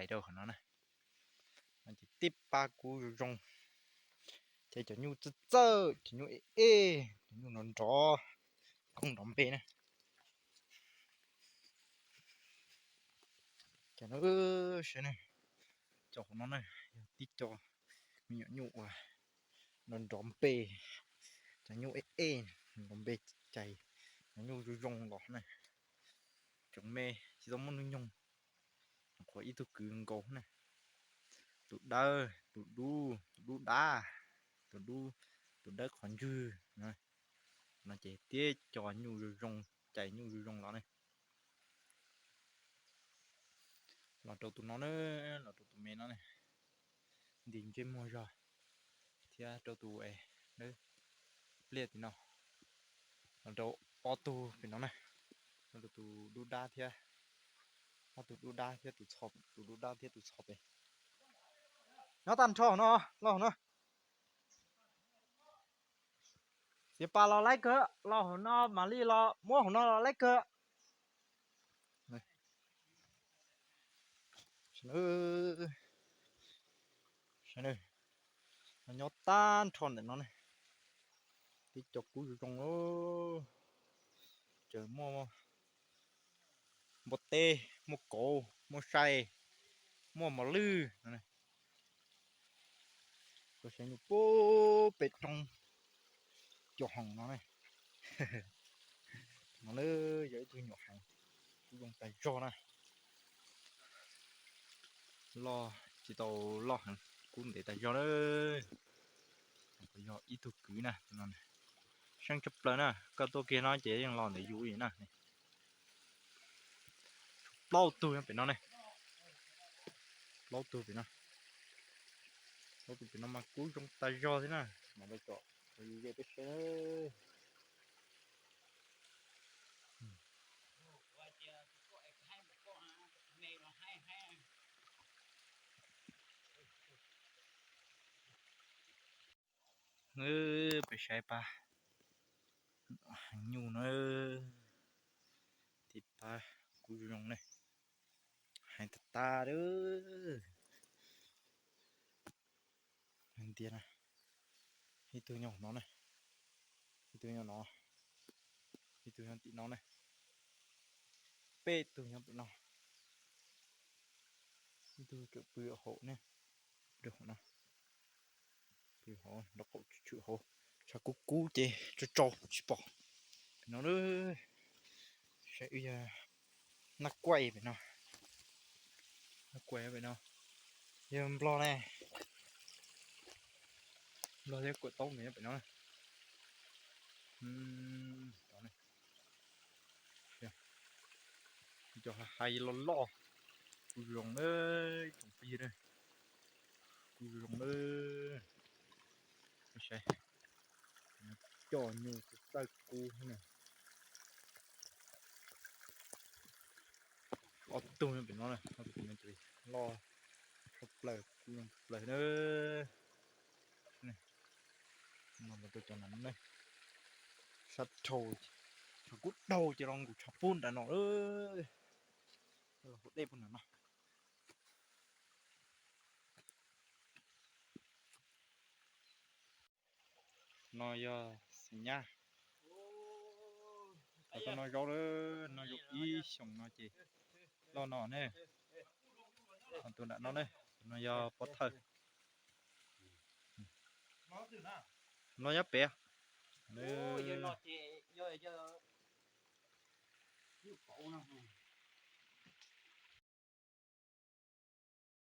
cais rau qhov no na. No ces tib pab kub zoo zoo, ces cov nyuj txawj txawj, cov nyuj ej ej, cov nyuj nrov nrov, koob nrov npe na. Ces no saib na, cov hauv no na yog tib co me nyuam nyuj uas nrov nrov npe, cov nyuj ej ej nrov npe, cais cov nyuj zoo zoo los na. Tseem me tsis tau muaj hnub nyoog, qhuav ib tug kwv nkaus na. Tus dawb, tus dub, tus dub dab, tus dub, tus dawb qhov ntswg no ces tib co nyuj zoo zoo, cais nyuj zoo zoo los ne. Los rau tus no na, los rau tus me no ne, nti ntsej muag zog, thiab rau tus es pliaj tim no, los rau ob tug pem no na, los rau tus dub dab thiab, ob tug dub dab thiab tus txho, tus dub dab thiab tus txho pem. Nyob tag nrho hauv no, los hauv no. Txiv Pas los laib kawg, los hauv no mam li los muab hauv no los laib kawg. Nyob tag nrho ntawm no ne, tib co kub zoo zoo, tseem muaj npua teb, muaj kauv, muaj sai, muaj mos lwj no. Koj saib nyuj pub pem roob cov hoom no ne. No na yog ib tug nyuam hoom kub zoo tas zog na. Loj tsis tau loj heev, kub ntev tas zog na. Yog ib tug kwv na, seej tshaj plaws na, koj tuaj kiag no ces yeej los ntawm yus li na. Plaub tug nyob pem no ne, plaub tug pem no, plaub tug pem no mas kub zoo tas zog thiab na, mas rau cov ze peb saib. Peb saib pab heev nyuj na, tib pab kub zoo zoo ne, heev tag tag li. Ntiag na, ib tug nyob no ne, ib tug nyob no, ib tug nyob tim no ne, peb tug nyob pem no, ib tug tseem pw hauv ne, pw hauv no, pw hauv nraub qaum tshwm hauv, tshav kub kub ces tso tsau tsis pom. Pem no saib wb yog nab kuaij pem no, nab kuaij pem no, yog nplog ne, nplog thiab kuam taub nyob pem no. Cov hais loj loj, kub zoo na, tsoom phooj ywg na, kub zoo na, saib, cov nyuj txawj kub na. Ob tug nyob pem no, ob tug pem no ces loj tshaj plaws, kub zoo tshaj plaws na. Los rau cov no ne, sab dhau, tshav kub dhau ces los nkaum tshav pub nram no, los hauv dej pub nram no. No yog xim nyab. Ho tus no zaub lawm, no zaub ib xyoos no ces loj no ne. Ho tus nram no ne, tus no yog pob thawj. No nyob pem.